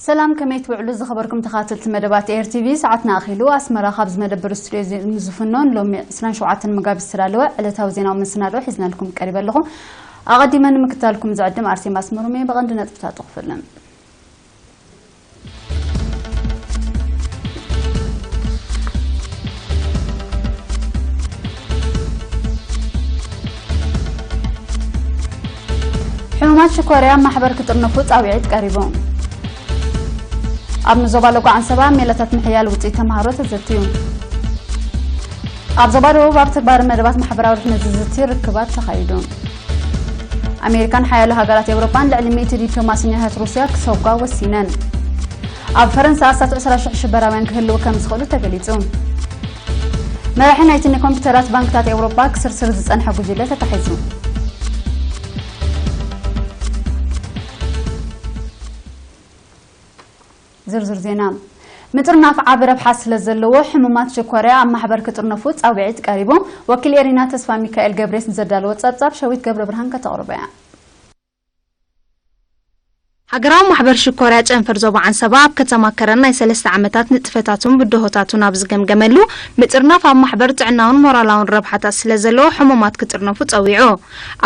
ሰላም፣ ከመይ ትውዕሉ ዝኸበርኩም ተኻተልቲ መደባት ኤር ቲቪ? ሰዓትና ኣኺሉ። ኣስመራ ካብ ዝመደበር ስቱድዮ ዜ-፣ ንዝፍኖን ሎሚ ዕስራን ሸውዓተን መጋቢት ዝተዳለወ ዕለታዊ ዜናዊ መሰናድኦ ሒዝናልኩም ቀሪበ ኣለኹ። ኣቐዲመ ንምክታልኩም ዝዕድም ኣርሴማ ኣስመሮም እየ። ብቐንዲ ነጥብታት ጥቕፍልን። ሕሙማት ሽኮርያ ማሕበር ክጥርነፉ ጻውዒት ቀሪቡ። ኣብ ንዞባ ሎጓ ዓንሰባ ሜላታት ምሕያል ውጽኢት ተምሃሮ ተዘትዩ። ኣብ ዞባ ደቡብ ኣብ ተግባር መደባት ማሕበራዊ ድሕነት ዝዝቲ ርክባት ተኻይዱ። ኣሜሪካን ሓያሎ ሃገራት ኤውሮጳን ልዕሊ ሚእቲ ዲፕሎማሰኛታት ሩስያ ክሰጓ ወሲነን። ኣብ ፈረንሳ ኣስታት ዕስራ ሽሕ ሽበራውያን ክህልዉ ከም ዝኽእሉ ተገሊጹ። መራሒ ናይቲ ናይ ኮምፒውተራት ባንክታት ኤውሮጳ ክስርስር ዝጸንሐ ጉጅለ ተታሒዙ። ዝርዝር ዜና። ምጥርናፍ ዓቢ ረብሓ ስለ ዘለዎ፣ ሕሙማት ሽኮርያ ኣብ ማሕበር ክጥርነፉ ጻውዒት ቀሪቡ። ወኪል ኤሪና ተስፋ ሚካኤል ገብሬስ ንዘዳለዎ ጸብጻብ ሸዊት ገብረ ብርሃን ከተቕርቦ እያ። ሃገራዊ ማሕበር ሽኮርያ ጨንፈር ዞባ ዓንሰባ ኣብ ከተማ ከረን ናይ ሰለስተ ዓመታት ንጥፈታቱን ብድሆታቱን ኣብ ዝገምገመሉ፣ ምጥርናፍ ኣብ ማሕበር ጥዕናውን ሞራላውን ረብሓታት ስለ ዘለዎ፣ ሕሙማት ክጥርነፉ ጸዊዑ።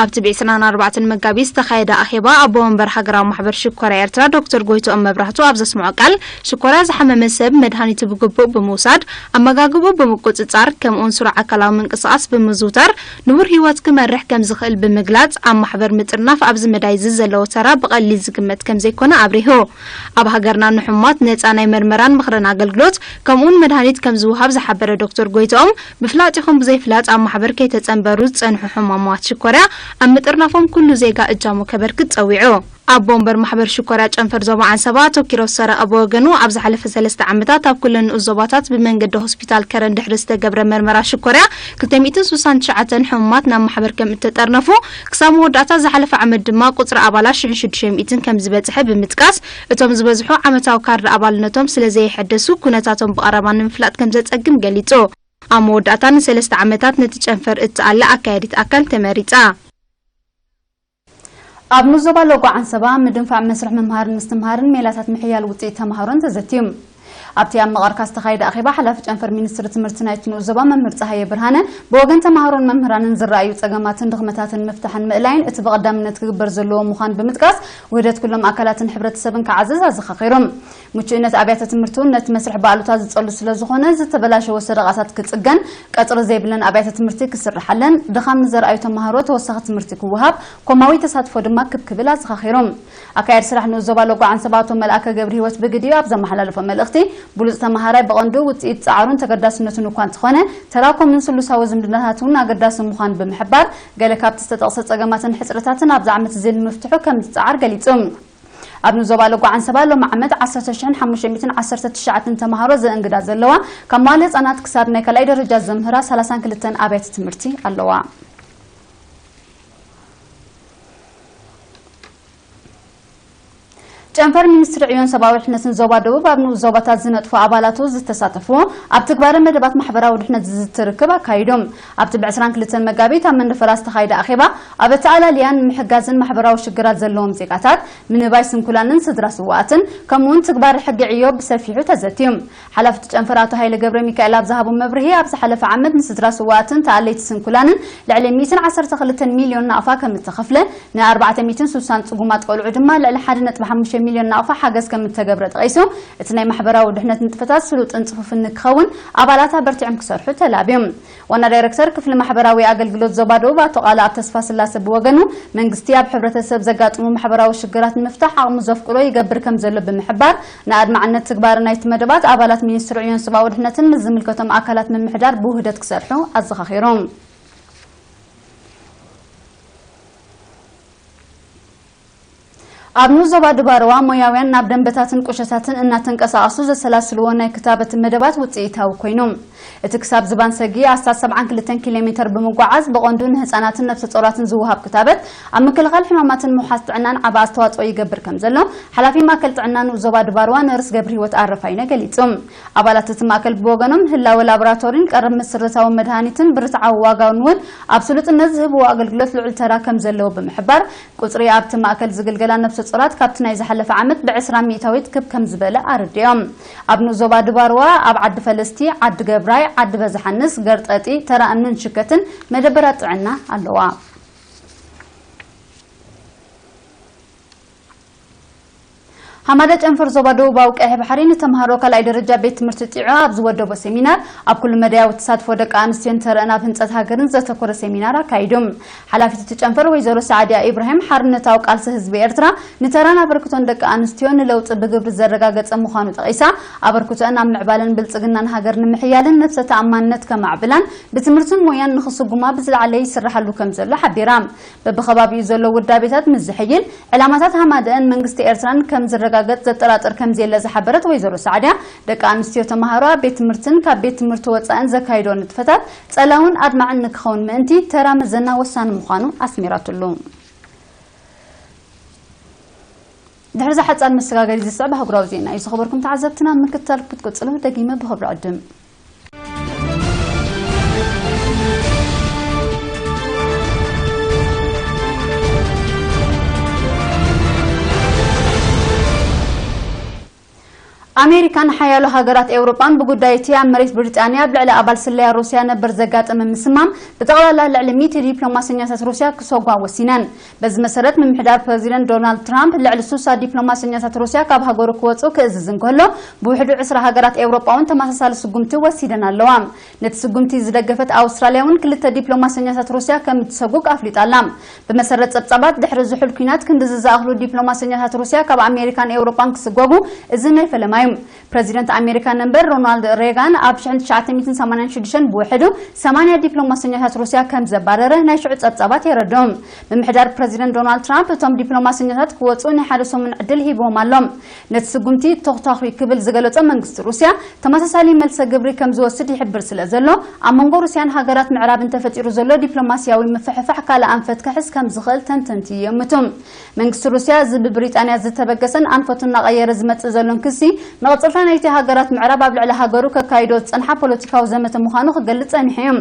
ኣብቲ ብ ዕስራን ኣርባዕተን መጋቢት ዝተኻየደ ኣኼባ፣ ኣቦ ወንበር ሃገራዊ ማሕበር ሽኮርያ ኤርትራ ዶክተር ጎይትኦም መብራህቱ ኣብ ዘስምዖ ቃል፣ ሽኮርያ ዝሓመመ ሰብ መድሃኒቱ ብግቡእ ብምውሳድ፣ ኣመጋግብኡ ብምቁጽጻር፣ ከምኡውን ስሩዕ ኣካላዊ ምንቅስቓስ ብምዝውታር ንቡር ህይወት ክመርሕ ከም ዝኽእል ብምግላጽ፣ ኣብ ማሕበር ምጥርናፍ ኣብዚ መዳይ እዚ ዘለዎ ተራ ብቐሊል ዝግመት ከም ዘይኮነ ኣብሪሁ። ኣብ ሃገርና ንሕሙማት ነጻ ናይ መርመራን ምኽርን ኣገልግሎት፣ ከምኡውን መድሃኒት ከም ዝወሃብ ዝሓበረ ዶክተር ጎይትኦም፣ ብፍላጥ ይኹን ብዘይፍላጥ ኣብ ማሕበር ከይተጸንበሩ ዝጸንሑ ሕሙማት ሽኮርያ ኣብ ምጥርናፎም ኩሉ ዜጋ እጃሙ ከበርክት ጸዊዑ። ኣቦ ወንበር ማሕበር ሽኮርያ ጨንፈር ዞባ ዓንሰባ ኣቶ ኪሮስ ሰረቐ ብወገኑ፣ ኣብ ዝሓለፈ ሰለስተ ዓመታት ኣብ ኩለን ንኡስ ዞባታት ብመንገዲ ሆስፒታል ከረን ድሕሪ ዝተገብረ መርመራ ሽኮርያ ክልተ ሚእትን ስሳን ትሽዓተን ሕሙማት ናብ ማሕበር ከም እተጠርነፉ፣ ክሳብ መወዳእታ ዝሓለፈ ዓመት ድማ ቁጽሪ ኣባላት ሽሕን ሽዱሽተ ሚእትን ከም ዝበጽሐ ብምጥቃስ፣ እቶም ዝበዝሑ ዓመታዊ ካርድ ኣባልነቶም ስለ ዘየሐደሱ ኩነታቶም ብቐረባ ንምፍላጥ ከም ዘጸግም ገሊጹ። ኣብ መወዳእታ ንሰለስተ ዓመታት ነቲ ጨንፈር እትኣሊ ኣካያዲት ኣካል ተመሪጻ። ኣብ ንዞባ ሎጎ ዓንሰባ ምድንፋዕ መስርሕ ምምሃርን ምስትምሃርን ሜላታት ምሕያል ውፅኢት ተምሃሮን ተዘትዩ። ኣብቲ ኣብ መቐርካ ዝተኻየደ ኣኼባ ሓላፊ ጨንፈር ሚኒስትሪ ትምህርቲ ናይቲ ንኡስ ዞባ መምህር ፀሃየ ብርሃነ ብወገን ተምሃሮን መምህራንን ዝረኣዩ ፀገማትን ድኽመታትን ምፍታሕን ምእላይን እቲ ብቐዳምነት ክግበር ዘለዎ ምዃን ብምጥቃስ ውህደት ኩሎም ኣካላትን ሕብረተሰብን ክዓዝዝ ኣዘኻኺሩ። ምቹእነት ኣብያተ ትምህርቲ እውን ነቲ መስርሕ ብኣሉታ ዝጸሉ ስለ ዝኾነ፣ ዝተበላሸወ ሰደቓታት ክጽገን፣ ቀጽሪ ዘይብለን ኣብያተ ትምህርቲ ክስርሓለን፣ ድኻም ንዘርኣዩ ተመሃሮ ተወሳኺ ትምህርቲ ክወሃብ፣ ኮማዊ ተሳትፎ ድማ ክብ ክብል ኣዘኻኺሩ። ኣካያዲ ስራሕ ንኡስ ዞባ ሎጎ ዓንሰባ ኣቶ መልኣከ ገብረ ህይወት ብግዲኡ ኣብ ዘመሓላለፎ መልእኽቲ፣ ብሉጽ ተመሃራይ ብቐንዱ ውጽኢት ጻዕሩን ተገዳስነቱን እኳ እንተኾነ፣ ተራ ኮምን ስሉሳዊ ዝምድናታት እውን ኣገዳሲ ምዃኑ ብምሕባር፣ ገለ ካብቲ ዝተጠቕሰ ጸገማትን ሕጽረታትን ኣብዚ ዓመት እዚ ንምፍትሑ ከም ዝጸዓር ገሊጹ። ኣብ ንዞባ ሎጎ ዓንሰባ ሎሚ ዓመት ዓሰርተ ሽሕን ሓሙሽተ ሚእትን ዓሰርተ ትሽዓተን ተምሃሮ ዘእንግዳ ዘለዋ፣ ካብ መዋለ ህጻናት ክሳብ ናይ ካልኣይ ደረጃ ዘምህራ ሰላሳን ክልተን ኣብያተ ትምህርቲ ኣለዋ። ጨንፈር ሚኒስትሪ ዕዮን ሰብኣዊ ድሕነትን ዞባ ደቡብ ኣብ ንኡስ ዞባታት ዝነጥፉ ኣባላቱ ዝተሳተፍዎ ኣብ ትግባረ መደባት ማሕበራዊ ድሕነት ዝዝቲ ርክብ ኣካይዶም። ኣብቲ ብ ዕስራን ክልተን መጋቢት ኣብ መንደፈራ ዝተኻየደ ኣኼባ፣ ኣብ ኣተኣላልያን ምሕጋዝን ማሕበራዊ ሽግራት ዘለዎም ዜጋታት፣ ምንባይ ስንኩላንን ስድራ ስውኣትን፣ ከምኡውን ትግባረ ሕጊ ዕዮ ብሰፊሑ ተዘትዩ። ሓላፊ እቲ ጨንፈር ኣቶ ሃይለ ገብረ ሚካኤል ኣብ ዝሃቦ መብርሂ፣ ኣብ ዝሓለፈ ዓመት ንስድራ ስውኣትን ተኣለይቲ ስንኩላንን ልዕሊ ሚእትን ዓሰርተ ክልተን ሚልዮን ናቕፋ ከም እተኸፍለ፣ ን ኣርባዕተ ሚእትን ስሳን ጽጉማት ቆልዑ ድማ ልዕሊ ሓደ ነጥቢ ሓሙሽተ ሚልዮን ናቕፋ ሓገዝ ከም እተገብረ ጠቒሱ፣ እቲ ናይ ማሕበራዊ ድሕነት ንጥፈታት ስሉጥን ጽፉፍን ንክኸውን ኣባላት ኣበርቲዖም ክሰርሑ ተላብዮም። ዋና ዳይረክተር ክፍሊ ማሕበራዊ ኣገልግሎት ዞባ ደቡብ ኣቶ ቃለኣብ ተስፋስላሰ ብወገኑ፣ መንግስቲ ኣብ ሕብረተሰብ ዘጋጥሙ ማሕበራዊ ሽግራት ንምፍታሕ ዓቕሙ ዘፍቅዶ ይገብር ከም ዘሎ ብምሕባር፣ ንኣድማዕነት ትግባረ ናይቲ መደባት ኣባላት ሚኒስትሪ ዕዮን ሰብኣዊ ድሕነትን ምስ ዝምልከቶም ኣካላት ምምሕዳር ብውህደት ክሰርሑ ኣዘኻኺሩ። ኣብ ንኡስ ዞባ ድባርዋ ሞያውያን ናብ ደንበታትን ቁሸታትን እናተንቀሳቐሱ ዘሰላስልዎ ናይ ክታበት መደባት ውፅኢታዊ ኮይኑ። እቲ ክሳብ ዝባን ሰጊ ኣስታት ሰብዓን ክልተን ኪሎ ሜትር ብምጓዓዝ ብቐንዱ ንህፃናትን ነፍሰ ጾራትን ዝወሃብ ክታበት ኣብ ምክልኻል ሕማማትን ምውሓስ ጥዕናን ዓቢ ኣስተዋፅኦ ይገብር ከም ዘሎ ሓላፊ ማእከል ጥዕና ንኡስ ዞባ ድባርዋ ነርስ ገብረ ህይወት ኣረፋይነ ገሊጹ። ኣባላት እቲ ማእከል ብወገኖም ህላወ ላቦራቶሪን ቀረብ መሰረታዊ መድሃኒትን ብርትዓዊ ዋጋን እውን ኣብ ስሉጥነት ዝህብዎ ኣገልግሎት ልዑል ተራ ከም ዘለዎ ብምሕባር፣ ቁጽሪ ኣብቲ ማእከል ዝግልገላ ነፍሰ ቁጽራት ካብቲ ናይ ዝሓለፈ ዓመት ብ20% ክብ ከም ዝበለ ኣረዲኦም። ኣብ ንኡስ ዞባ ድባርዋ፣ ኣብ ዓዲ ፈለስቲ፣ ዓዲ ገብራይ፣ ዓዲ በዝሓንስ፣ ገርጠጢ፣ ተራ እምንን ሽከትን መደበራት ጥዕና ኣለዋ። ሃማደ ጨንፈር ዞባ ደቡባዊ ቀይሕ ባሕሪ ንተምሃሮ ካልኣይ ደረጃ ቤት ትምህርቲ ጢዖ ኣብ ዝወደቦ ሴሚናር፣ ኣብ ኩሉ መዳያዊ ተሳትፎ ደቂ ኣንስትዮን ተረን ኣብ ህንጸት ሃገርን ዘተኮረ ሴሚናር ኣካይዱ። ሓላፊት እቲ ጨንፈር ወይዘሮ ሰዓድያ ኢብራሂም፣ ሓርነታዊ ቃልሲ ህዝቢ ኤርትራ ንተራን ኣበርክቶን ደቂ ኣንስትዮ ንለውጢ ብግብሪ ዘረጋገጸ ምዃኑ ጠቒሳ፣ ኣበርክቶአን ኣብ ምዕባለን ብልጽግናን ሃገር ንምሕያልን ነብሰ ተኣማንነት ከማዕብላን ብትምህርትን ሞያን ንኽስጉማ ብዝለዓለ ይስራሓሉ ከም ዘሎ ሓቢራ። በብኸባቢኡ ዘሎ ውዳቤታት ምስ ዝሕይል፣ ዕላማታት ሃማደአን መንግስቲ ኤርትራን ከም ዝረጋገጽ ዘጠራጥር ከም ዘየለ ዝሓበረት ወይዘሮ ሰዓድያ፣ ደቂ ኣንስትዮ ተማሃሮ ኣብ ቤት ትምህርትን ካብ ቤት ትምህርቲ ወጻእን ዘካይዶ ንጥፈታት ጸላውን ኣድማዕን ንክኸውን ምእንቲ ተራ መዘና ወሳኒ ምዃኑ ኣስሚራትሉ። ድሕሪ እዛ ሓጻር መሰጋገሪ ዝስዕብ ኣህጉራዊ ዜና እዩ። ዝኸበርኩም ተዓዘብትና፣ ምክትታል ክትቅጽሉ ደጊመ ብኽብሪ ዕድም። ኣሜሪካን ሓያሎ ሃገራት ኤውሮጳን ብጉዳይ እቲ ኣብ መሬት ብሪጣንያ ኣብ ልዕሊ ኣባል ስለያ ሩስያ ነበር ዘጋጠመ ምስማም ብጠቕላላ ልዕሊ ሚእቲ ዲፕሎማሰኛታት ሩስያ ክሰጓ ወሲነን። በዚ መሰረት፣ ምምሕዳር ፕረዚደንት ዶናልድ ትራምፕ ልዕሊ ሱሳ ዲፕሎማሰኛታት ሩስያ ካብ ሃገሩ ክወጹ ክእዝዝ እንከሎ፣ ብውሕዱ ዕስራ ሃገራት ኤውሮጳ እውን ተመሳሳሊ ስጉምቲ ወሲደን ኣለዋ። ነቲ ስጉምቲ ዝደገፈት ኣውስትራልያ እውን ክልተ ዲፕሎማሰኛታት ሩስያ ከም እትሰጉግ ኣፍሊጣ ኣላ። ብመሰረት ጸብጻባት፣ ድሕሪ ዝሑል ኲናት ክንድዚ ዝኣኽሉ ዲፕሎማሰኛታት ሩስያ ካብ ኣሜሪካን ኤውሮጳን ክስጎጉ እዚ ናይ ፈለማ እዩ። ፕረዚደንት ኣሜሪካ ነበር ሮናልድ ሬጋን ኣብ ሽሕን ትሽዓተ ሚእትን ሰማንያን ሽዱሽተን ብውሕዱ ሰማንያ ዲፕሎማሰኛታት ሩስያ ከም ዘባረረ ናይ ሽዑ ጸብጻባት የረድኡ። ምምሕዳር ፕረዚደንት ዶናልድ ትራምፕ እቶም ዲፕሎማሰኛታት ክወጹ ናይ ሓደ ሰሙን ዕድል ሂብዎም ኣሎ። ነቲ ስጉምቲ ተኹታኹ ክብል ዝገለጾ መንግስቲ ሩስያ፣ ተመሳሳሊ መልሰ ግብሪ ከም ዝወስድ ይሕብር ስለ ዘሎ፣ ኣብ መንጎ ሩስያን ሃገራት ምዕራብን ተፈጢሩ ዘሎ ዲፕሎማስያዊ ምፍሕፋሕ ካልእ ኣንፈት ክሕዝ ከም ዝኽእል ተንተንቲ ይእምቱ። መንግስቲ ሩስያ፣ እዚ ብብሪጣንያ ዝተበገሰን ኣንፈቱ እናቐየረ ዝመጽእ ዘሎን ክሲ፣ መቐጸልታ ናይቲ ሃገራት ምዕራብ ኣብ ልዕሊ ሃገሩ ከካይዶ ዝጸንሓ ፖለቲካዊ ዘመተ ምዃኑ ክገልጽ ጸኒሑ እዩ።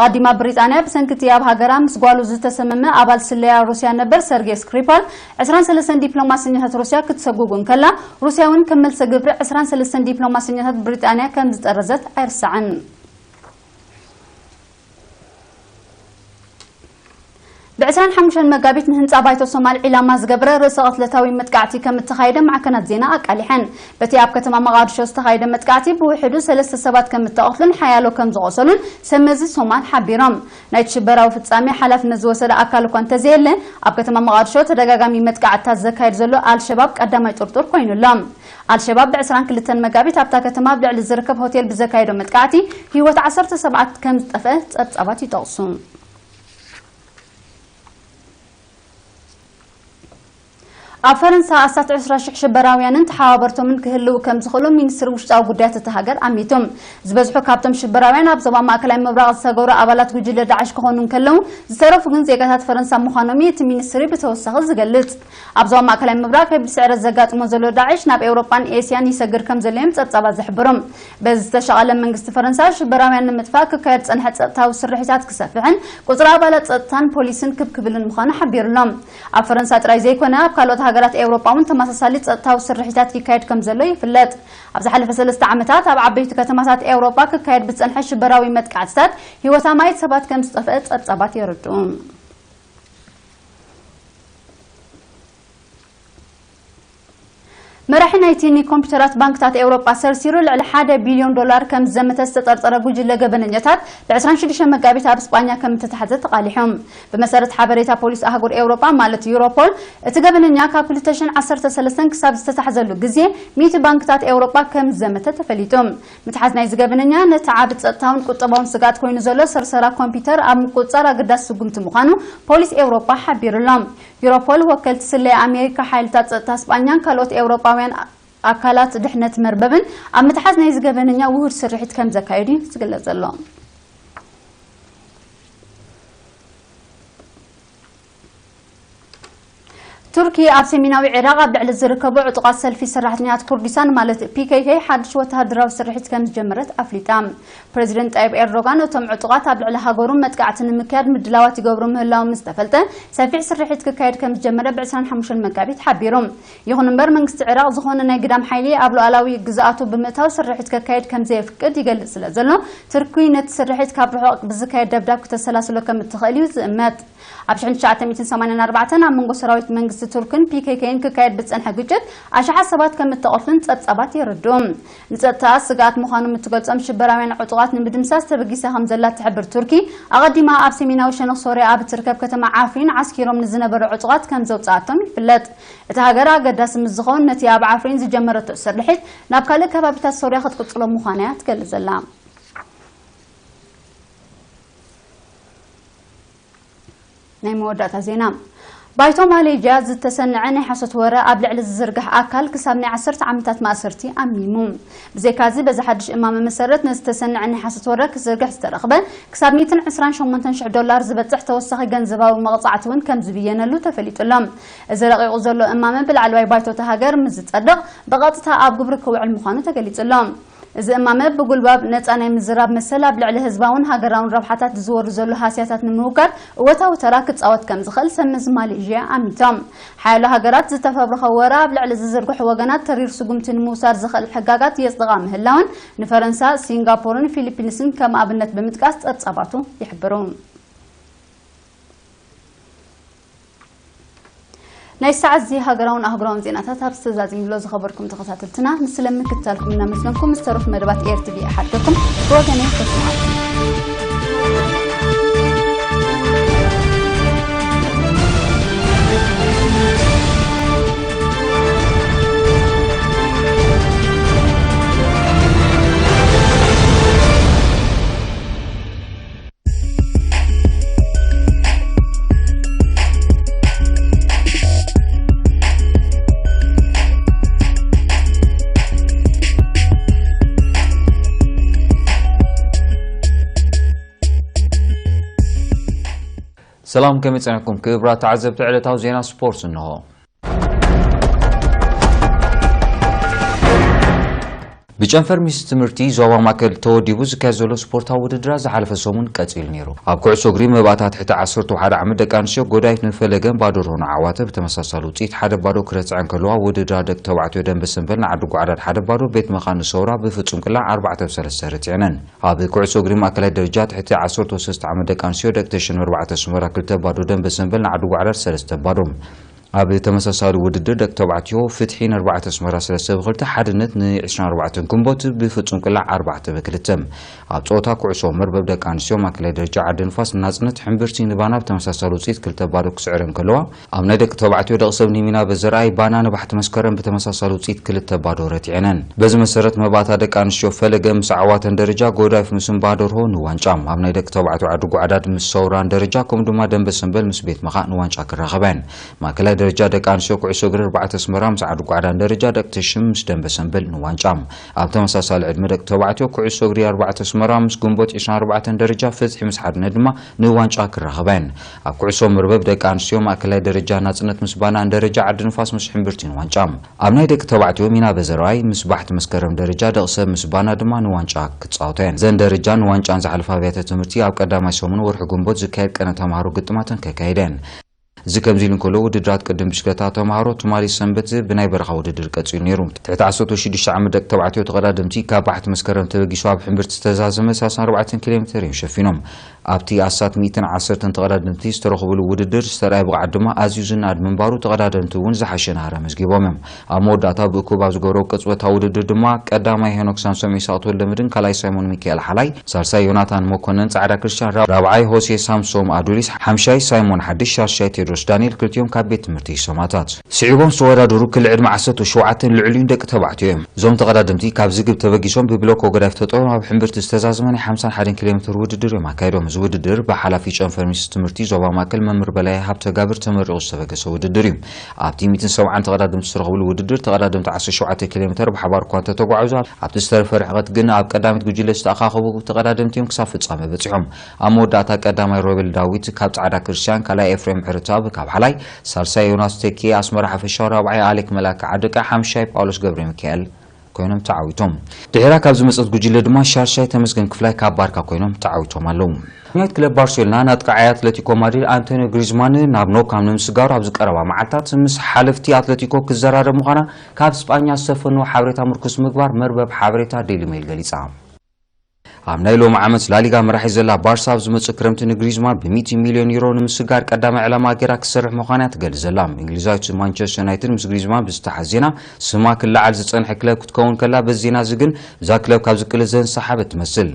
ኣቐዲማ ብሪጣንያ፣ ብሰንኪ እቲ ኣብ ሃገራ ምስ ጓሉ ዝተሰመመ ኣባል ስለያ ሩስያ ነበር ሰርጌ ስክሪፓል፣ ዕስራን ሰለስተን ዲፕሎማሰኛታት ሩስያ ክትሰጉግ እንከላ፣ ሩስያ እውን ከም መልሰ ግብሪ ዕስራን ሰለስተን ዲፕሎማሰኛታት ብሪጣንያ ከም ዝጠረዘት ኣይርሳዕን። ብ ዕስራን ሓሙሽተን መጋቢት ንህንጻ ባይቶ ሶማል ዒላማ ዝገበረ ርእሰ ቅትለታዊ መጥቃዕቲ ከም እተኻየደ ማዕከናት ዜና ኣቃሊሐን። በቲ ኣብ ከተማ መቓድሾ ዝተኻየደ መጥቃዕቲ ብውሕዱ ሰለስተ ሰባት ከም እተቐትሉን ሓያሎ ከም ዝቖሰሉን ሰብ መዚ ሶማል ሓቢሮም። ናይቲ ሽበራዊ ፍጻሜ ሓላፍነት ዝወሰደ ኣካል እኳ እንተዘየለ፣ ኣብ ከተማ መቓድሾ ተደጋጋሚ መጥቃዕትታት ዘካይድ ዘሎ ኣልሸባብ ቀዳማይ ጥርጡር ኮይኑ ኣሎ። ኣልሸባብ ብ ዕስራን ክልተን መጋቢት ኣብታ ከተማ ኣብ ልዕሊ ዝርከብ ሆቴል ብዘካየዶ መጥቃዕቲ ህይወት ዓሰርተ ሰባት ከም ዝጠፍአ ጸብጻባት ይጠቕሱ። ኣብ ፈረንሳ ኣስታት ዕስራ ሽሕ ሽበራውያንን ተሓባበርቶምን ክህልዉ ከም ዝኽእሉ ሚኒስትሪ ውሽጣዊ ጉዳያት እታ ሃገር ኣሚቱ። ዝበዝሑ ካብቶም ሽበራውያን ኣብ ዞባ ማእከላይ ምብራቕ ዝተገብሩ ኣባላት ጉጅለ ዳዕሽ ክኾኑ እንከለዉ፣ ዝተረፉ ግን ዜጋታት ፈረንሳ ምዃኖም እዩ እቲ ሚኒስትሪ ብተወሳኺ ዝገልጽ። ኣብ ዞባ ማእከላይ ምብራቕ ከቢድ ስዕረት ዘጋጥሞ ዘሎ ዳዕሽ ናብ ኤውሮጳን ኤስያን ይሰግር ከም ዘሎ እዮም ጸብጻባት ዝሕብሩ። በዚ ዝተሻቐለ መንግስቲ ፈረንሳ ሽበራውያን ንምጥፋእ ክካየድ ዝጸንሐ ጸጥታዊ ስርሒታት ክሰፍሕን ቁጽሪ ኣባላት ጸጥታን ፖሊስን ክብ ክብልን ምዃኑ ሓቢሩ ኣሎ። ኣብ ፈረንሳ ጥራይ ዘይኮነ፣ ኣብ ካልኦት ሃገራት ኤውሮጳ እውን ተመሳሳሊ ጸጥታዊ ስርሒታት ይካየድ ከም ዘሎ ይፍለጥ። ኣብ ዝሓለፈ ሰለስተ ዓመታት ኣብ ዓበይቲ ከተማታት ኤውሮጳ ክካየድ ብዝጸንሐ ሽበራዊ መጥቃዕትታት ህይወት ኣማኢት ሰባት ከም ዝጠፍአ ጸብጻባት የረድኡ። መራሒ ናይቲ ንኮምፒውተራት ባንክታት ኤውሮጳ ሰርሲሩ ልዕሊ ሓደ ቢልዮን ዶላር ከም ዝዘመተ ዝተጠርጠረ ጉጅለ ገበነኛታት ብ ዕስራን ሽዱሽተን መጋቢት ኣብ ስጳኛ ከም እተታሕዘ ተቓሊሖም። ብመሰረት ሓበሬታ ፖሊስ ኣህጉር ኤውሮጳ ማለት ዩሮፖል፣ እቲ ገበነኛ ካብ ክልተ ሽሕን ዓሰርተ ሰለስተን ክሳብ ዝተታሕዘሉ ግዜ ሚእቲ ባንክታት ኤውሮጳ ከም ዝዘመተ ተፈሊጡ። ምትሓዝ ናይዚ ገበነኛ ነቲ ዓቢ ጸጥታውን ቁጠባውን ስግኣት ኮይኑ ዘሎ ሰርሰራ ኮምፒውተር ኣብ ምቁጽጻር ኣገዳሲ ስጉምቲ ምዃኑ ፖሊስ ኤውሮጳ ሓቢሩ ኣሎ። ዩሮፖል፣ ወከልቲ ስለያ ኣሜሪካ፣ ሓይልታት ጸጥታ ስጳኛን ካልኦት ኤውሮጳውያን ኣካላት ድሕነት መርበብን ኣብ ምትሓዝ ናይዚ ገበነኛ ውሁድ ስርሒት ከም ዘካየዱ እዩ ዝግለጽ ዘሎ። ቱርኪ ኣብ ሰሜናዊ ዒራቕ ኣብ ልዕሊ ዝርከቡ ዕጡቓት ሰልፊ ሰራሕተኛታት ኩርዲስታን ማለት ፒ ኬ ኬ ሓድሽ ወተሃደራዊ ስርሒት ከም ዝጀመረት ኣፍሊጣ። ፕሬዚደንት ጣይብ ኤርዶጋን እቶም ዕጡቓት ኣብ ልዕሊ ሃገሩ መጥቃዕቲ ንምክያድ ምድላዋት ይገብሩ ምህላዎም ምስ ተፈልጠ፣ ሰፊሕ ስርሒት ክካየድ ከም ዝጀመረ ብ ዕስራን ሓሙሽተን መጋቢት ሓቢሩ። ይኹን እምበር መንግስቲ ዒራቕ ዝኾነ ናይ ግዳም ሓይሊ ኣብ ሉዓላዊ ግዝኣቱ ብምእታው ስርሒት ከካየድ ከም ዘየፍቅድ ይገልጽ ስለ ዘሎ፣ ቱርኪ ነቲ ስርሒት ካብ ርሑቕ ብዝካየድ ደብዳብ ክተሰላስሎ ከም እትኽእል እዩ ዝእመት። ኣብ ሽሕን ትሽዓተ ሚእትን ሰማንያን ኣርባዕተን ኣብ መንጎ ሰራዊት መንግስቲ ቱርክን ፒ ኬ ኬን ክካየድ ብዝጸንሐ ግጭት ኣሽሓት ሰባት ከም እተቐትሉን ጸብጻባት የረድኡ። ንጸጥታ ስግኣት ምዃኖም እትገልጾም ሽበራውያን ዕጡቓት ንምድምሳስ ተበጊሳ ከም ዘላ ትሕብር ቱርኪ፣ ኣቐዲማ ኣብ ሰሜናዊ ሸነኽ ሶርያ ኣብ እትርከብ ከተማ ዓፍሪን ዓስኪሮም ንዝነበሩ ዕጡቓት ከም ዘውጽኣቶም ይፍለጥ። እታ ሃገር ኣገዳሲ ምስ ዝኸውን ነቲ ኣብ ዓፍሪን ዝጀመረቶ ስርሒት ናብ ካልእ ከባቢታት ሶርያ ክትቅጽሎ ምዃና እያ ትገልጽ ዘላ። ናይ መወዳእታ ዜና። ባይቶ ማሌዥያ ዝተሰንዐ ናይ ሓሶት ወረ ኣብ ልዕሊ ዝዝርጋሕ ኣካል ክሳብ ናይ ዓሰርተ ዓመታት ማእሰርቲ ኣሚሙ። ብዘይካዚ በዚ ሓድሽ እማመ መሰረት ነዝተሰንዐ ናይ ሓሶት ወረ ክዝርግሕ ዝተረኽበ ክሳብ ሚእትን ዕስራን ሸሞንተን ሽሕ ዶላር ዝበጽሕ ተወሳኺ ገንዘባዊ መቕጻዕቲ እውን ከም ዝብየነሉ ተፈሊጡ ኣሎ። እዚ ረቂቑ ዘሎ እማመ ብላዕለዋይ ባይቶ እታ ሃገር ምስ ዝጸድቕ ብቐጥታ ኣብ ግብሪ ክውዕል ምዃኑ ተገሊጹ ኣሎ። እዚ እማመ ብጉልባብ ነጻ ናይ ምዝራብ መሰል ኣብ ልዕሊ ህዝባውን ሃገራውን ረብሓታት ዝወርድ ዘሎ ሃስያታት ንምውጋድ እወታዊ ተራ ክጻወት ከም ዝኽእል ሰብ መዚ ማሌዥያ ኣሚቶም። ሓያሎ ሃገራት ዝተፈብረኸ ወረ ኣብ ልዕሊ ዝዝርግሑ ወገናት ተሪር ስጉምቲ ንምውሳድ ዝኽእል ሕጋጋት የጽድቓ ምህላውን ንፈረንሳ፣ ሲንጋፖርን ፊሊፒንስን ከም ኣብነት ብምጥቃስ ጸብጻባቱ ይሕብሩ። ናይ ሰዓት እዚ ሃገራውን ኣህጉራውን ዜናታት ኣብ ዝተዛዚምሎ ዝኸበርኩም ተኸታተልትና፣ ንስለ ምክትታልኩም እናመስገንኩም፣ ዝተረፉ መደባት ኤር ቲ ቪ ይሓድገኩም። ብወገነይ ከስምዓኩም። ሰላም፣ ከመይ ጸኒሕኩም ክቡራት ተዓዘብቲ ዕለታዊ ዜና ስፖርት እንሆ። ብጨንፈር ሚኒስትሪ ትምህርቲ ዞባ ማእከል ተወዲቡ ዝካየድ ዘሎ ስፖርታዊ ውድድራት ዝሓለፈ ሰሙን ቀጺሉ ነይሩ። ኣብ ኩዕሶ እግሪ መባእታ ትሕቲ ዓሰርተ ሓደ ዓመት ደቂ ኣንስትዮ ጎዳይፍ ንፈለገን ባዶ ርሆ ንዓዋተ ብተመሳሳሊ ውጽኢት ሓደ ባዶ ክረትዐን ከለዋ፣ ውድድራት ደቂ ተባዕትዮ ደንበ ሰንበል ንዓዲ ጓዕዳድ ሓደ ባዶ፣ ቤት መኻን ንሰውራ ብፍጹም ቅላዕ ኣርባዕተ ብ ሰለስተ ረቲዐነን። ኣብ ኩዕሶ እግሪ ማእከላይ ደረጃ ትሕቲ ዓሰርተ ሰለስተ ዓመት ደቂ ኣንስትዮ ደቂ ተሸንመ ኣርባዕተ ኣስመራ ክልተ ባዶ፣ ደንበ ሰንበል ንዓዲ ጓዕዳድ ሰለስተ ባዶ። ኣብ ተመሳሳሊ ውድድር ደቂ ተባዕትዮ ፍትሒ ንኣርባዕተ ኣስመራ ሰለስተ ብ ክልተ፣ ሓድነት ንዕስራን ኣርባዕተን ግንቦት ብፍጹም ቅላዕ ኣርባዕተ ብ ክልተ። ኣብ ጸወታ ኩዕሶ መርበብ ደቂ ኣንስትዮ ማእከላይ ደረጃ ዓዲ ንፋስ ንናጽነት ሕምብርቲ ንባና ብተመሳሳሊ ውጽኢት ክልተ ባዶ ክስዕረን ከለዋ፣ ኣብ ናይ ደቂ ተባዕትዮ ደቂ ሰብ ንሚና በዘርኣይ ባና ንባሕቲ መስከረም ብተመሳሳሊ ውጽኢት ክልተ ባዶ ረቲዐነን። በዚ መሰረት መባእታ ደቂ ኣንስትዮ ፈለገ ምስ ዓዋተን ደረጃ ጎዳይፍ ምስ እምባ ደርሆ ንዋንጫ፣ ኣብ ናይ ደቂ ተባዕትዮ ዓዲ ጓዕዳድ ምስ ሰውራን ደረጃ ከምኡ ድማ ደንበ ሰንበል ምስ ቤት መኻእ ንዋንጫ ክራኸባ እየን። ማእከላይ ደረጃ ደቂ ኣንስትዮ ኩዕሶ እግሪ ኣርባዕተ ኣስመራ ምስ ዓዲ ጓዕዳን ደረጃ ደቂ ተሽም ምስ ደንበ ሰንበል ንዋንጫ። ኣብ ተመሳሳሊ ዕድመ ደቂ ተባዕትዮ ኩዕሶ እግሪ ኣርባዕተ ኣስመራ ምስ ግንቦት ዕስራን ኣርባዕተን ደረጃ ፍትሒ ምስ ሓድነት ድማ ንዋንጫ ክራኸባ እየን። ኣብ ኩዕሶ መርበብ ደቂ ኣንስትዮ ማእከላይ ደረጃ ናጽነት ምስ ባናን ደረጃ ዓዲ ንፋስ ምስ ሕምብርቲን ዋንጫ። ኣብ ናይ ደቂ ተባዕትዮ ሚና በዘርኣይ ምስ ባሕቲ መስከረም ደረጃ ደቂ ሰብ ምስ ባና ድማ ንዋንጫ ክጻወታ እየን። ዘን ደረጃ ንዋንጫን ዝሓለፋ ኣብያተ ትምህርቲ ኣብ ቀዳማይ ሰሙን ወርሒ ግንቦት ዝካየድ ቀነ ተማሃሮ ግጥማተን ከካይዳ እየን። እዚ ከምዚ ኢሉ እንከሎ፣ ውድድራት ቅድም ብሽክለታ ተምሃሮ ትማሊ ሰንበት ብናይ በረኻ ውድድር ቀጺሉ ነይሩ። ትሕቲ ዓሰርተ ሽዱሽተ ዓመት ደቂ ተባዕትዮ ተቐዳደምቲ ካብ ባሕቲ መስከረም ተበጊሱ ኣብ ሕምብርቲ ዝተዛዘመ ሰላሳን ኣርባዕተን ኪሎ ሜተር እዮም ሸፊኖም። ኣብቲ ኣስታት ሚእትን ዓሰርተን ተቐዳደምቲ ዝተረኽብሉ ውድድር ዝተርኣየ ብቕዓት ድማ ኣዝዩ ዝነኣድ ምንባሩ ተቐዳደምቲ እውን ዝሓሸ ናህሪ ኣመዝጊቦም እዮም። ኣብ መወዳእታ ብእኩብ ኣብ ዝገበሮ ቅጽበታዊ ውድድር ድማ ቀዳማይ ሄኖክ ሳምሶም ኢሳቕ ተወልደመድህን ካልኣይ ሳይሞን ሚካኤል ሓላይ፣ ሳልሳይ ዮናታን መኮነን ጻዕዳ ክርስቲያን፣ ራ-፣ ራብዓይ ሆሴ ሳምሶም ኣዱሊስ፣ ሓምሻይ ሳይሞን ሓድሽ፣ ሻድሻይ ቴድሮስ ዳንኤል ክልቲኦም ካብ ቤት ትምህርቲ ይሰማታት። ስዒቦም ዝተወዳደሩ ክሊ ዕድመ ዓሰርተ ሸውዓተን ልዕሊኡን ደቂ ተባዕትዮ እዮም። እዞም ተቐዳደምቲ ካብ ዝግብ ተበጊሶም ብብሎኮ ጎዳይፍ ተጠቕሞም ኣብ ሕምብርቲ ዝተዛዘመ ናይ ሓምሳን ሓደን ኪሎ ሜተር ውድድር እዮም ኣካይዶም። እዚ ውድድር ብሓላፊ ጨንፈር ሚኒስትሪ ትምህርቲ ዞባ ማእከል መምህር በላይ ሃብተጋብር ተመሪቑ ዝተበገሰ ውድድር እዩ። ኣብቲ ሚእትን ሰብዓን ተቐዳደምቲ ዝተረኽብሉ ውድድር ተቐዳደምቲ ዓሰርተ ሸውዓተ ኪሎ ሜተር ብሓባር እኳ እንተተጓዕዙ፣ ኣብቲ ዝተረፈ ርሕቐት ግን ኣብ ቀዳሚት ጉጅለ ዝተኣኻኸቡ ተቐዳደምቲ እዮም ክሳብ ፍጻመ በጺሖም። ኣብ መወዳእታ ቀዳማይ ሮቤል ዳዊት ካብ ጻዕዳ ክርስቲያን፣ ካልኣይ ኤፍሬም ዕርታብ፣ ካብ ሓላይ ሳልሳይ ዮናስ ተኪ ኣስመራ ሓፈሻዊ፣ ራብዓይ ኣሌክ መላክ ዓደቃ፣ ሓምሻይ ጳውሎስ ገብረ ሚካኤል ኮይኖም ተዓዊቶም። ድሒራ ካብ ዝመጸት ጉጅለ ድማ ሻርሻይ ተመስገን ክፍላይ ካብ ባርካ ኮይኖም ተዓዊቶም ኣለዉ። ዳኛይት ክለብ ባርሴሎና ናጥቃዓይ ኣትለቲኮ ማድሪድ ኣንቶኒዮ ግሪዝማን ናብ ኖካም ንምስጋሩ ኣብዚ ቀረባ መዓልታት ምስ ሓለፍቲ ኣትለቲኮ ክዘራረብ ምዃና ካብ ስጳኛ ዝተፈነወ ሓበሬታ ምርኩስ ምግባር መርበብ ሓበሬታ ዴሊ ሜይል ገሊጻ። ኣብ ናይ ሎሚ ዓመት ላሊጋ መራሒ ዘላ ባርሳ ኣብ ዝመጽእ ክረምቲ ንግሪዝማን ብ ሚእቲ ሚልዮን ዩሮ ንምስጋር ቀዳማይ ዕላማ ገይራ ክትሰርሕ ምዃና እያ ትገልጽ ዘላ። እንግሊዛዊት ማንቸስተር ዩናይትድ ምስ ግሪዝማን ብዝተሓዝ ዜና ስማ ክለዓል ዝጸንሐ ክለብ ክትከውን ከላ፣ በዚ ዜና እዚ ግን እዛ ክለብ ካብ ዝቅልስ ዘንሰሓበት ትመስል።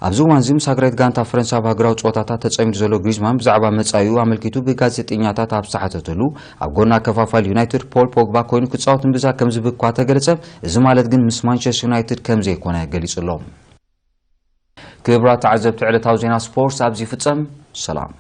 ኣብዚ እዋን እዚ ምስ ሃገራዊት ጋንታ ፈረንሳ ኣብ ሃገራዊ ጸወታታት ተጸሚዱ ዘሎ ግሪዝማን ብዛዕባ መጻኢኡ ኣመልኪቱ ብጋዜጠኛታት ኣብ ዝተሓተተሉ፣ ኣብ ጎና ከፋፋል ዩናይትድ ፖል ፖግባ ኮይኑ ክጻወት እምብዛ ከም ዝብኳ ተገለጸ። እዚ ማለት ግን ምስ ማንቸስተር ዩናይትድ ከም ዘይኮነ ገሊጹ ኣሎ። ክቡራት ተዓዘብቲ፣ ዕለታዊ ዜና ስፖርት ኣብዚ ይፍጸም። ሰላም።